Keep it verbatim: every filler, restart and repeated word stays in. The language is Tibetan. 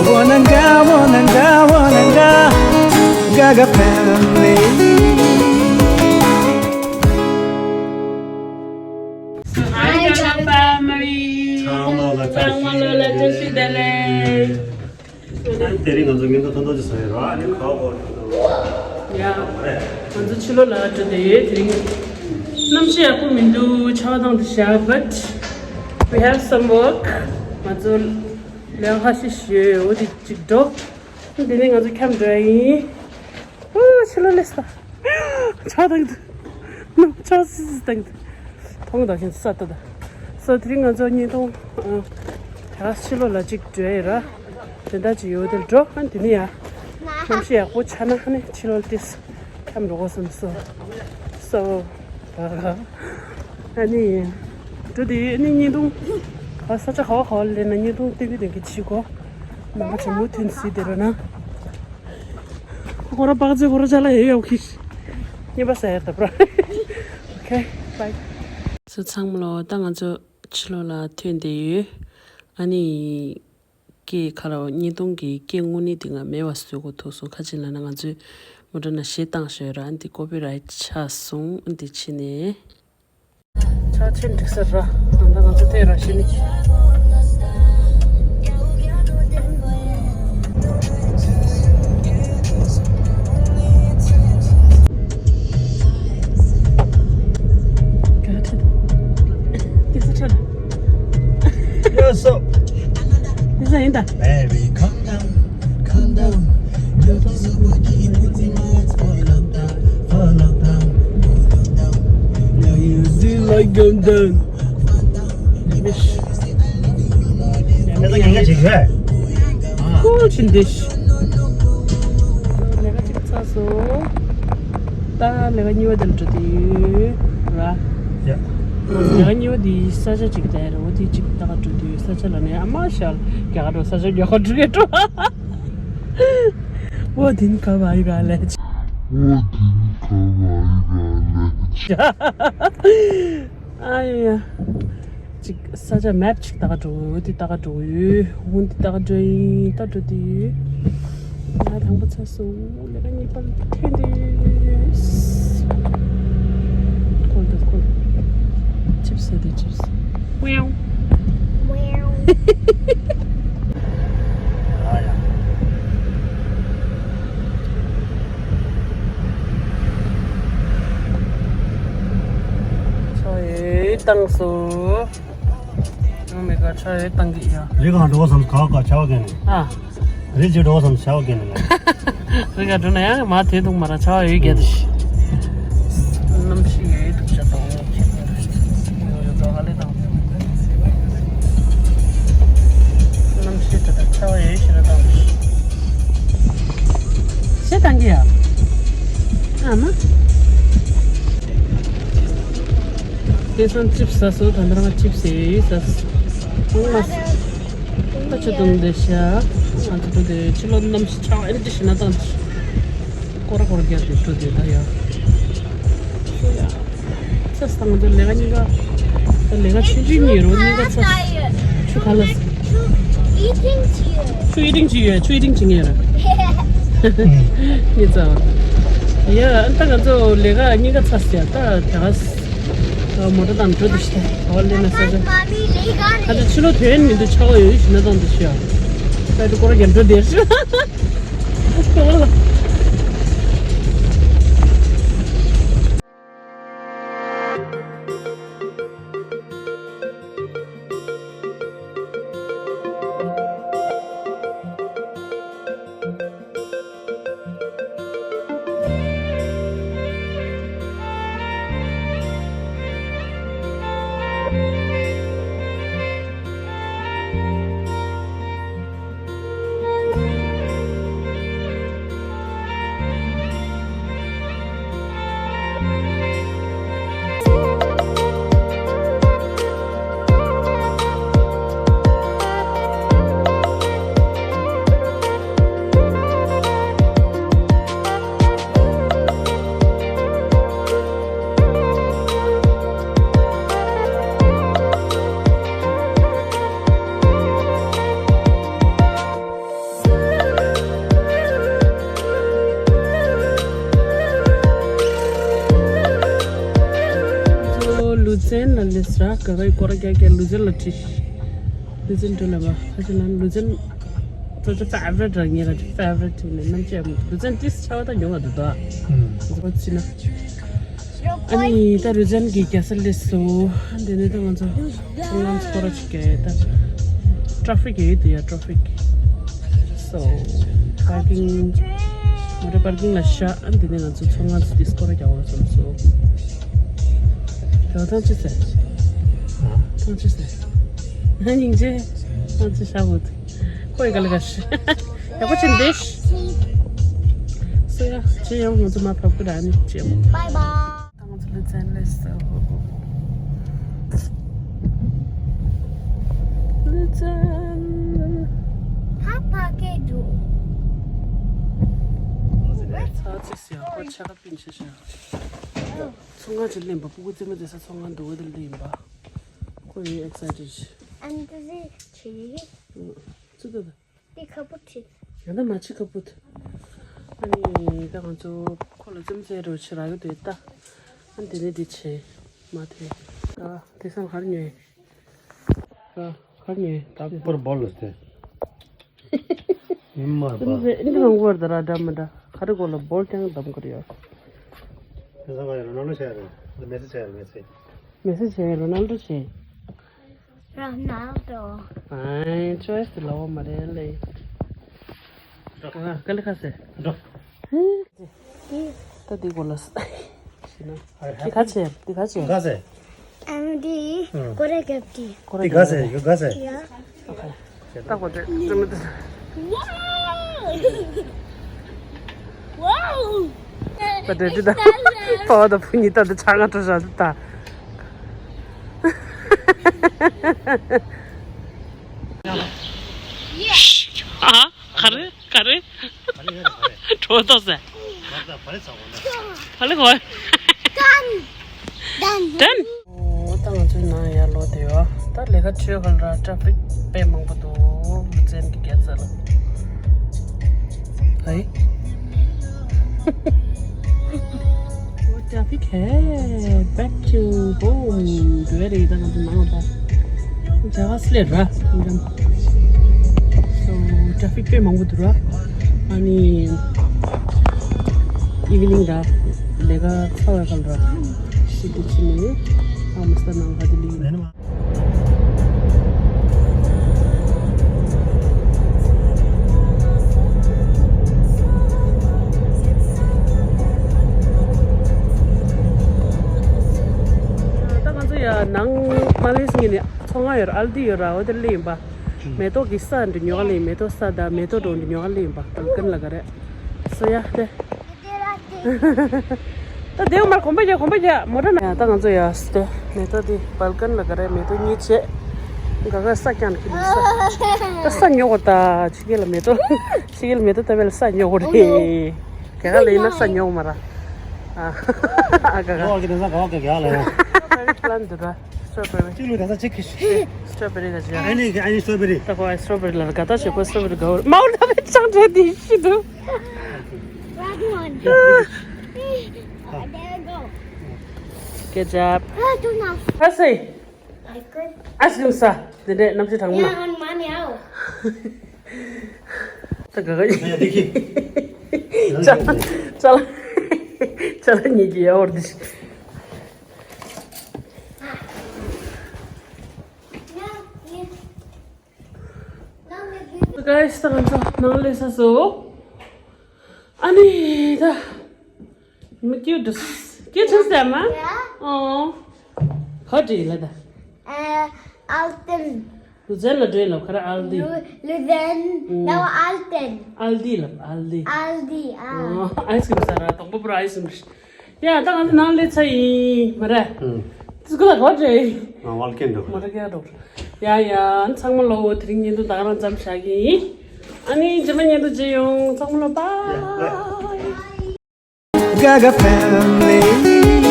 Wananga, wananga, wananga, Gaga family. Hi, Gaga family. ཚང་མ་ལ་བཀྲ་ཤིས་བདེ་ལེགས། དེ་རིང་ང་ཚོ་ཉིན་ཐོ་ཐོན་ཐོ་ཅི་ཟེར་ར་ཨ་ནི་ཁ་བོ་ཡ། ང་ཚོ་ཕྱི་ལོགས་ལ་འགྲོ་བསྡད་ཡོད། དེ་རིང་གནམ་གཤིས་ཡག་པོ་མི་འདུག་ཆར་པ་བཏང་དུ་བཞག but we have some work. ང་ཚོ་ལས་ཁ་ཤས་ཤིག་ཡོད། འོ་དེ་གཅིག་འགྲོ། དེ་ནས་ང་ཚོ་ཁྱམས་འགྲོ་ཡ་ཡིན། ཨོ་ཕྱི་ལོགས་ལས་ས། ཆར་བཏང་འདུག་ཆར་སིལ་སིལ་བཏང་འདུག་མཐོང་དང་ཤིན་ཏུ་ས་ལྟོ་དང་། སོ་དེ་རིང་ང་ཚོ་ཉིས་སྟོང་ཨ་ད་ཕྱི་ལོགས་ལ་གཅིག་འགྲོ་ཡ་ར། དེ་འདྲ་ཅིག་ཡོད་དེར་འགྲོ་ཨ་དེ་ནས་ཡ། གནམ་གཤིས་ཡག་པོ་ཆགས་ན་ཨ་ནི་ཕྱི་ལོགས་ཏིས་ཁྱམས་འགྲོ་དགོས་བསམ་སོ། སོ། ཨ་ནི། འགྲོ་དེ་ཨ་ནི་ཉིས་སྟོང་། ཨ་ས་ཆ་ག་བ་ག་བ་ལ་སླེབས་ན་ཉིས་སྟོང་སྟོན་གི་སྟོན་གི་ཕྱི་གོ་ནང་པ་ཆེན་མོ་ཐོན་སྲིད་དེ་ར་ན། ཁོ་ར་པག་ཚོས་ཁོ་ར་ཅ་ལག་ཡོད་ཡོད་ཁིར། གཉིས་པ་ཟ་ཡག་ད་པྲ། Okay, bye. སོ་ཚང་མ་ལོ་ད་ང་ཚོ་ཕྱི་ལོགས་ལ་ཐོན་བསྡད་ཡོད། ཨ་ནི། སྐད་ཁ་ལ་ཉིས་སྟོང་གི་སྐད་དངོས་གནས་དེ་ང་མེད་པ་བཟོ་དགོས་ཐུག་སོང་། ཁ་ཅིག་ལ་ན་ང་ཚོས་མོ་ཊ་ན་གཞས་བཏང་ཞོར་ར་འདི་ཀོ་པི་རའེ་ཊི་ཆགས་སོང་འདི་ཕྱི་ནས། ཆ་ཆེན་འགྲིག་ས་ར། ད་ང་ཚོ་དེ་ར་ཤི་ནི། དེ་ས་ཆ་ན། Yo, so. དེ་ས་ཡིན་ད། Baby, calm down, calm down. Don't you super keep putting my heart for lockdown, for lockdown, for lockdown. Now you do like gun down. ཨེ་ད་ཉན་ཉན་བྱེད་ཤོད། ཁོལ་ཕྱིན་དེ་ཤི། ལས་ཀ་གཅིག་ཚར་སོང་། ད་ལས་ཀ་གཉིས་པ་དེ་ལ་འགྲོ་དུས་ར། ཡ། ལས་ཀ་གཉིས་པ་དེ་ས་ཆ་གཅིག་དེ་ར་འོ་དེ་གཅིག་ད་ག་འགྲོ་དུས་ས་ཆ་ལ་ནས་ཨ་མ་ཤལ་རྒྱ་གར་འགྲོ་ས་ཆ་རྒྱ་གར་འགྲོ་གེ་འགྲོ། འོ་དེ་ནི་ག་བ་ཡི་ག་ལས། འོ་དེ་ནི་ག་བ་ཡི་ག་ལས། ཨ་ཡ། ཅིག་ས་ཆ་མེབ་ཅིག་ལྟ་ག་འགྲོ་འོ་དེ་ལྟ་ག་འགྲོ་ཡོད། འོ་འདི་ལྟ་ག་འགྲོ་ཡིན་ལྟ་འགྲོ་དུས། ང་དང་པོ་ཚ་སོང་ལས་ཀ་གཉིས་པ་ལ་ཐོན་དུས། ཁོལ་དུ་ཁོལ། ཆིབས་ཟེར་དུས་ཆིབས། ཝེའུ། ཝེའུ། ཆོ་ཡོད་བཏང་སོ། ཨོ་མའི་གོཌ། ཆོ་ཡོད་བཏང་གི་ཡ། རི་གང་འགྲོ་བསམ་ག་ག་ཆ་བ་གན་ནི། ཨ། རི་ཇི་འགྲོ་བསམ་ཆ་བ་གན་ནི། རི་ག་འགྲོ་ན་ཡང་མ་དེ་འདུག་མ་ར་ཆ་བ་ཡོད་གལ་ཏེ་ཤི། གནམ་གཤིས་ཡོད་འདུག་ཆ་དང་། ཡོ་ཡོ་ག་ལེ་དང་། གནམ་གཤིས་དེ་དང་ཆ་བ་ཡོད་ཤི་ར་དང་། ཤི་དང་གི་ཡ། ཨ་མ། དེ་སང་ཅིབ་ཟ་སོ་ད་འདྲ་ང་ཅིབ་ཟེ་ཡོད་ཟ་སོ། ཨང་མ་ཟ། ད་ཆུ་དུང་འདི་ཤ། ང་ཚོ་འགྲོ་དེ་ཕྱི་ལོགས་གནམ་གཤིས་ཆགས་ཨེ་འདྲ་ཞིག་ན་ད་འདི། སྐོར་སྐོར་རྒྱབ་དེ་འགྲོ་དེ་ད་ཡ། ཚེ་སང་ང་ཚོ་ལས་ཀ་གཉིས་ཀ། ད་ལས་ཀ་ཆུང་ཆུང་གཉིས་རོ་གཉིས་ཀ་ཚ། ཆུ་ཁ་ལ། ཆུ་ཨི་ཏིང་ཅི་ཡོད། ཆུ་ཨི་ཏིང་ཅི་ཡོད། ཆུ་ཨི་ཏིང་ཅི་ངེས་ར། ངེས་ཚ་བ། ཡ་ཨ་ད་ང་ཚོ་ལས་ཀ་གཉིས་ཀ་ཚ་ཟེར་ད་དེ་ག། མོ་ཊ་དང་འགྲོ་དུ་ཤི་ད་བ་ལེ་ན་ས་ཆ། ད་ཆུ་ལོ་དོན་མི་འདུག་ཆ་བ་ཡོད་ཤི་ན་དང་དུ་ཤི་ཡ། ད་དུ་སྐོར་རྒྱབ་འགྲོ་དེ་ཤི། སྐོར་ལ། ཙན་ལ་ལས་ར་ག་གའི་སྐོར་རྒྱག་གི་ལུ་ཙན་ལ་ཁྲིད། ལུ་ཙན་འགྲོ་ལ་བ་ཁ་ཅིག་ལ་ལུ་ཙན་ཙོ་ཙོ་ཕེ་ཝ་རི་ཊི་ར་ངེད་ལ་ཕེ་ཝ་རི་ཊི་ནས་རྣམ་ཅན་ལུ་ཙན་ཏིས་ཆ་བ་ད་ཉོ་བ་འདུག་ད། ཨུམ། ཁོ་ཅི་ན། ཨ་ནི་ད་རུ་ཙན་གྱི་རྒྱལ་ས་སླེབས་སོ། འདི་ནས་ད་ང་ཚོ་ང་ཚོ་སྐོར་ར་ཅིག་གི་ད་ཊ་ཕི་ཀ་ཡོད་དུ་ཡ་ཊ་ཕི་ཀ། སོ་པར་ཀིང་མོ་ཊ་པར་ཀིང་ལ་ཤ། ཨ་འདི་ནས་ང་ཚོ་ཚོང་ཁང་ཚོ་འདི་སྐོར་ར་རྒྱག་འོ་བསམ་སོ། དེ་བ་ཐང་ཅི་ཟེར། ཨ། ཐང་ཅི་ཟེར། ཨ་སྙིང་རྗེ། ཐང་ཅི་ཤ་བོ་དེ། ཁོ་ཡི་ག་ལ་ག་ཤ། ཡག་པོ་ཅིག་འདི། སོ་ཡ་ཅི་ཡང་ང་ཚོ་མ་ཕབ་ཀི་ར་ནི་ཅི་ཡང་། Bye bye. ད་ང་ཚོ་ལུ་ཙན་སླེབས་སོ། ལུ་ཙན། ཕ་ཕ་སྐད་འགྲོ། ཚ་ཚིག་ཟེར་ཁོ་ཆ་ག་པིན་ཆ་ཤ། ཚོང་ཁང་ཅིག་ལེན་པ་སྤུ་གུ་རྩེད་མོ་རྩེ་ས་ཚོང་ཁང་འདུག་ག་དེ་ལེན་པ། ཁོ་ཡི་ཨེག་སའི་ཊེཌ་ཅིག་ཨན་ཏི་ཟི་ཆེ། ཙི་ད་ད། དེ་ཁ་པོ་ཁྲིད། ཡང་ད་མ་ཆི་ཁ་པོ་ད། ཨ་ནི་ད་ང་ཚོ་ཁོ་ལ་རྩེད་མོ་རྩེ་རོགས་བྱེད་རག་གི་འདུག་ད། ཨ་ནི་དེ་ནས་འདི་བྱེད། མ་དེ། ད་དེ་སང་གར་ཉོས། ད་གར་ཉོས་ད། པར་བོལ་ལ་སྟེ། ཨིན་མ་རེད་པ། ཨིན་གི་རང་བར་ད་ར་འདྲ་མི་འདྲ། ག་རེ་གོ་ལ་བོལ་ཀྱང་འདམ་གི་རེད་ཡ། དེ་སང་ག་ཡོད་རོ་ནང་ལ་བྱས་རེད། མེ་སི་བྱས་རེད་མེ་སི། མེ་སི་བྱས་རོ་ནལ་ཌོ་བྱས། རོ་ནལ་ཌོ། ཨའི་ཅོའི་སི་དེ་ལའོ་མ་རེད་ལེ། ག་ག་ལེ་ཁ་སེ། འགྲོ། ཧེ། ད་འདི་གོ་ལ་ས། ཤི་ན། འདི་ག་ཆེ་འདི་ག་ཆེ། ག་སེ། ཨ་ནི་འདི་ཀོ་རེ་རྒྱབ་འདི། ཀོ་རེ་འདི་ག་སེ་འདི་ག་སེ། ཡ། ཨོ་ཁེ། ད་གོ་དེ་ཙམ་མི་འདུག་ཝའོ། ཝའོ། ད་དེ་དེ་ད། ཕ་བ་དང་བུ་གཉིས་ད་དེ་ཆ་ང་འགྲོ་བཞག་ད། ཨ། ག་རེ་ག་རེ། གྲོ་ཏོ་ཟེར། ག་ལེ་གོ། ད་ང་ཚོའི་ནང་ཡར་ལོག་བསྡད་ཡོད། ད་ལས་ཀ་བྱེད་ཁར་ཊ་ཕིག་དཔེ་མང་པོ་འདུག་ལུ་ཙན་གྱི་རྒྱལ་ས་ལ། ཧའི། ཊ་ཕིག་ཧེ། Back to home. འགྲོ་ཡ་རེད་ད་ང་ཚོ་ནང་ལ་ད། ཇ་ག་སི་ལེ་ར། སོ་ཊ་ཕིག་དཔེ་མང་པོ་འདུག་ར། ཨ་ནི། ཨི་ཝི་ནིང་ར། ལས་ཀ་ཚར་བའི་ཁར་ར། ཤི་དེ་ཕྱི་ནས། ཨ་མ་སྟ་ནང་ག་དེ་ལི། ད་ང་ཚོ་ཡ་ནང་མ་ལེ་སི་ངེ་ནས་ཚོང་ཁང་ཡོད་ར། ཨལ་ཌི་ཡོད་ར། འོ་དེ་ལེན་པ། མེ་ཏོག་གི་ས་འདི་ཉོ་ག་ལེན། མེ་ཏོག་ས་དང་མེ་ཏོག་འགྲོ་འདི་ཉོ་ག་ལེན་པ། ཏང་ཀན་ལ་ག་རེ། སོ་ཡ་དེ། ད་དེའུ་མར་གོམ་པ་རྒྱག་གོམ་པ་རྒྱག་མོ་ཊ་ན། ཡ་ད་ང་ཚོ་ཡ་སྟེ་མེ་ཏོག་འདི་བལ་ཀན་ལ་ག་རེ་མེ་ཏོག་གཉིས་བྱས། ག་ག་ས་ཀྱང་ཁི་ལི་ས། ད་ས་ཉོ་གོ་ད་ཕྱི་རྒྱལ་ལ་མེ་ཏོག་ཕྱི་རྒྱལ་ལ་མེ་ཏོག་ལྟ་བའི་ལ་ས་ཉོ་གོ་རེད། ག་ག་ལ་ཡིན་ན་ས་ཉོ་གོ་མ་ར། ཨ་ག་ག་ག་ག་ག་ག་ལ་ཡ། པླན་དུ་ར། སི་ཊོ་བེ་རི། གཅིག་ལོས་ད་ས་གཅིག་གི་ཤི། སི་ཊོ་བེ་རི་ག་ཅི་ཡ། ཨ་ནི་ཨ་ནི་སི་ཊོ་བེ་རི། ད་ཁོ་ཨ་སི་ཊོ་བེ་རི་ལ་ག་ད་ཤི་ཁོ་སི་ཊོ་བེ་རི་ག་བོར་མའོ་ད་བེ་ཅང་བྲེ་དི་ཤི་དུ། Red one. There you go. Good job. Ah, too much. ཨ་སེ། Ice cream. ཨ་སེ་ས། དེ་འདྲས་རྣམ་ཤེས་དྲང་མོ་ན། Yeah, on my meow. ད་ག་ག་ཡིན། ཡ་དེ་ཁྱི། ཅ་ལ་ཅ་ལ་ཅ་ལ་ཉིད་ཀྱི་ཡ་འོར་དི་ཤི། Guys, ད་ང་ཚོ་ནང་སླེབས་ཚར་སོང་། ཨ་ནི་ད་མི་ཀྱུ་ཌུ་ཀྱུ་ཌུ་ཟེར་མ། ཡ། ཨོ། ག་འདྲ་ཡིན་ལ་ད། ཨ། ཨལ་ཏན། ལུ་ཙན་ལ་འགྲོ་ཡིན་ལབ་ཁ་ར་ཨལ་ཌི། ལུ། ལུ་ཙན། ཨོ། ལ་བ་ཨལ་ཏན། ཨལ་ཌི་ལབ་ཨལ་ཌི། ཨལ་ཌི་ཨ། ཨོ། ཨའི་སི་ཀྲིམ་ཟ་ར་དང་པོ་པུ་ར་ཨའི་སི་ཀྲིམ། ཡ་ད་ང་ཚོ་ནང་སླེབས་ཚར་ཡིན་མ་རེད། ཨུམ། དེ་སྐུ་ལ་ག་བ་འདྲ། ང་ཝལ་ཀན་འགྲོ། མ་རེད་ཀྱ་འགྲོ། ཡ་ཡ་ཚང་མ་ལོ་དེ་རིང་བརྙན་ཐུང་ད་ག་རང་མཚམས་བཞག་གི་ཡིན། ཨ་ནི་རྗེས་མ་བརྙན་ཐུང་མཇལ་ཡོང་། ཚང་མ་ལོ་བྷའི། Gaga family.